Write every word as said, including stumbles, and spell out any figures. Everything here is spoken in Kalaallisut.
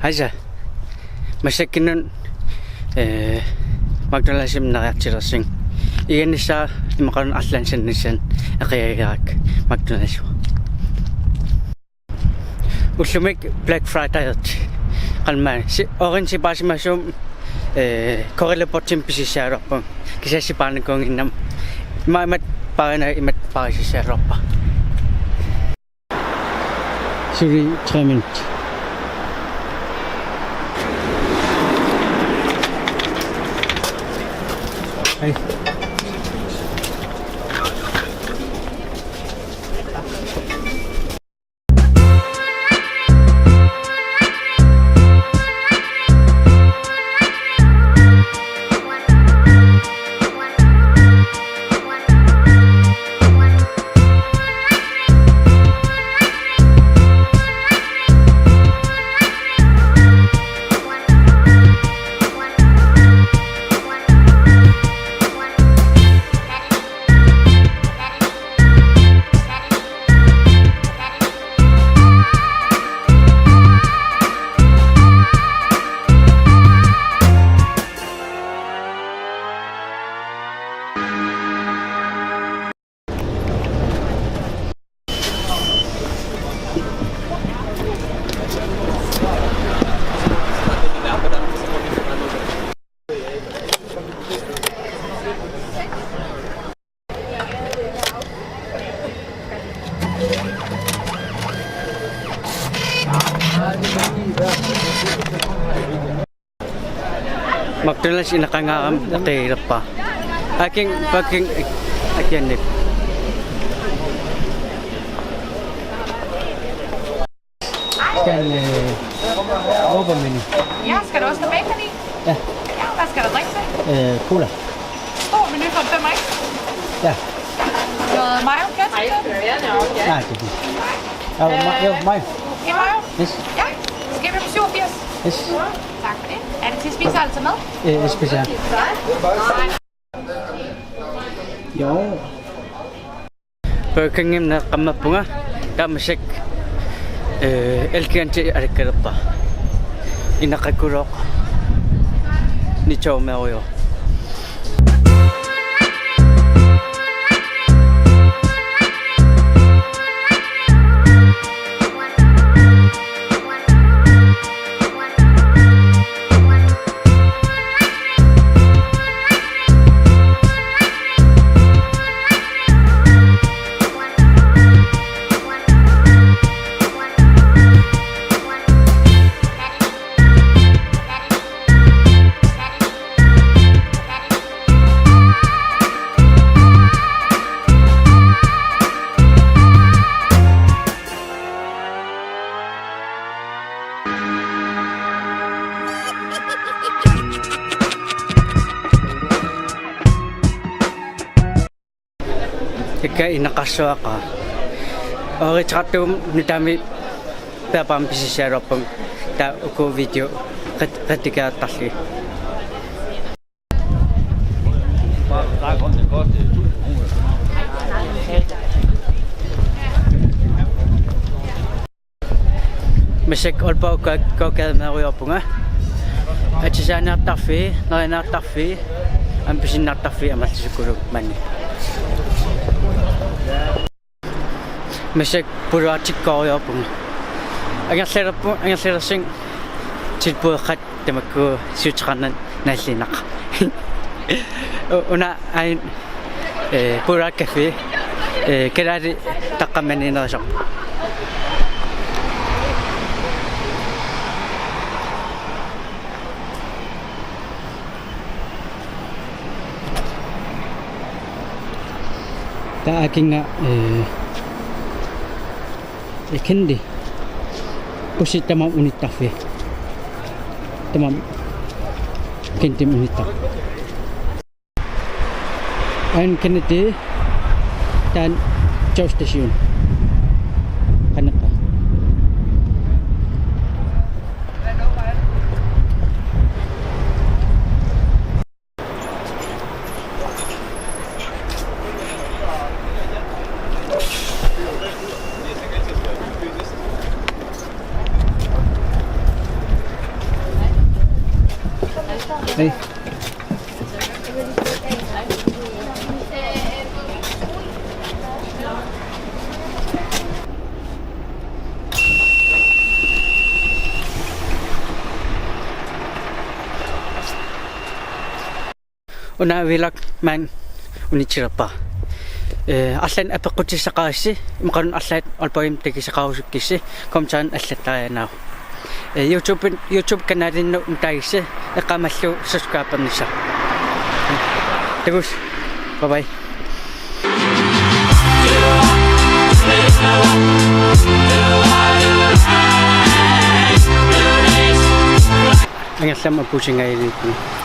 Aisa. Massakkunnut, eh, McDonald'simut neriartulersinga. Igannissaa immaqa arlaannik sannissaa eqiagigarakku McDonald'simut. Ullumi Black Friday. Qanmani. Si-, orange paasimasum, eh, Corela Potimik pisissagaluarpunga. Kisianni sipaarnikuunnginnama. Ima imatut paarina, imatut paarisussagaluarpara. Suli tre minutter. Hej. McDonald's ineqangaarami eqiagilerpara. Akin, pakin, akiannik. Skal, øh, over menu. Ja, skal du også have bacon i? Ja. Ja, hvad skal du drikke til? Øh, cola. Stor menu for fem, ikke? Ja. Noget mayo, ketchup til? Nej, det er fint. Ja, ma-, jo, mayo. En mayo? Yes. Ja. Skal vi på syvogfirs? Yes. Tak for det. Er det til at spise altid med? Øh, jeg spiser. Jo. Burger Kingimut neqqammappunga, taava massakkut, eh, Elgiganti alikkalerpara. Ineqakkuluuq. Nitooq meerujoq. Ikka ineqarsuaqaaq. Oritaqartuum nutaamik peerpaamik pisissagaluarpunga, taava uku video ret-, redigerertarlugit. Massakkut Aalborg gågade meerujoorpunga. Atisaaniartarfii, neriartarfii, aamma pisinnartarfii amerlasukkuluupput maani. Massakkut boulevardikkoorujussuuvoq. Angerlalerpu-, angerlalersinga tilbudeqaat tamakku siuteqarnani naalliinnaqa. U-, una aajuna, eh, boulevardcafé, eh, kalaaleq taqqamaniinnerusarpoq. Taava akinnga, eh, eh, candy. Bussi tamaat unittarfii. Tamaat candymik unittarfii. Aajuna candy, taanna togstation. Qanneqqa. Una vlog maanna unitsilerpara. Eh, arlaannik apeqqutissaqarissi, immaqa arlaat Aalborgimut takusaqarusukkissi, kommentarini allattariannaavit. Eh, YouTube, YouTube kanalinnut nutaagissi, eqqaamallugu subscribernissaq. Takuss. Bye bye. Angerlamut puusingailiipput.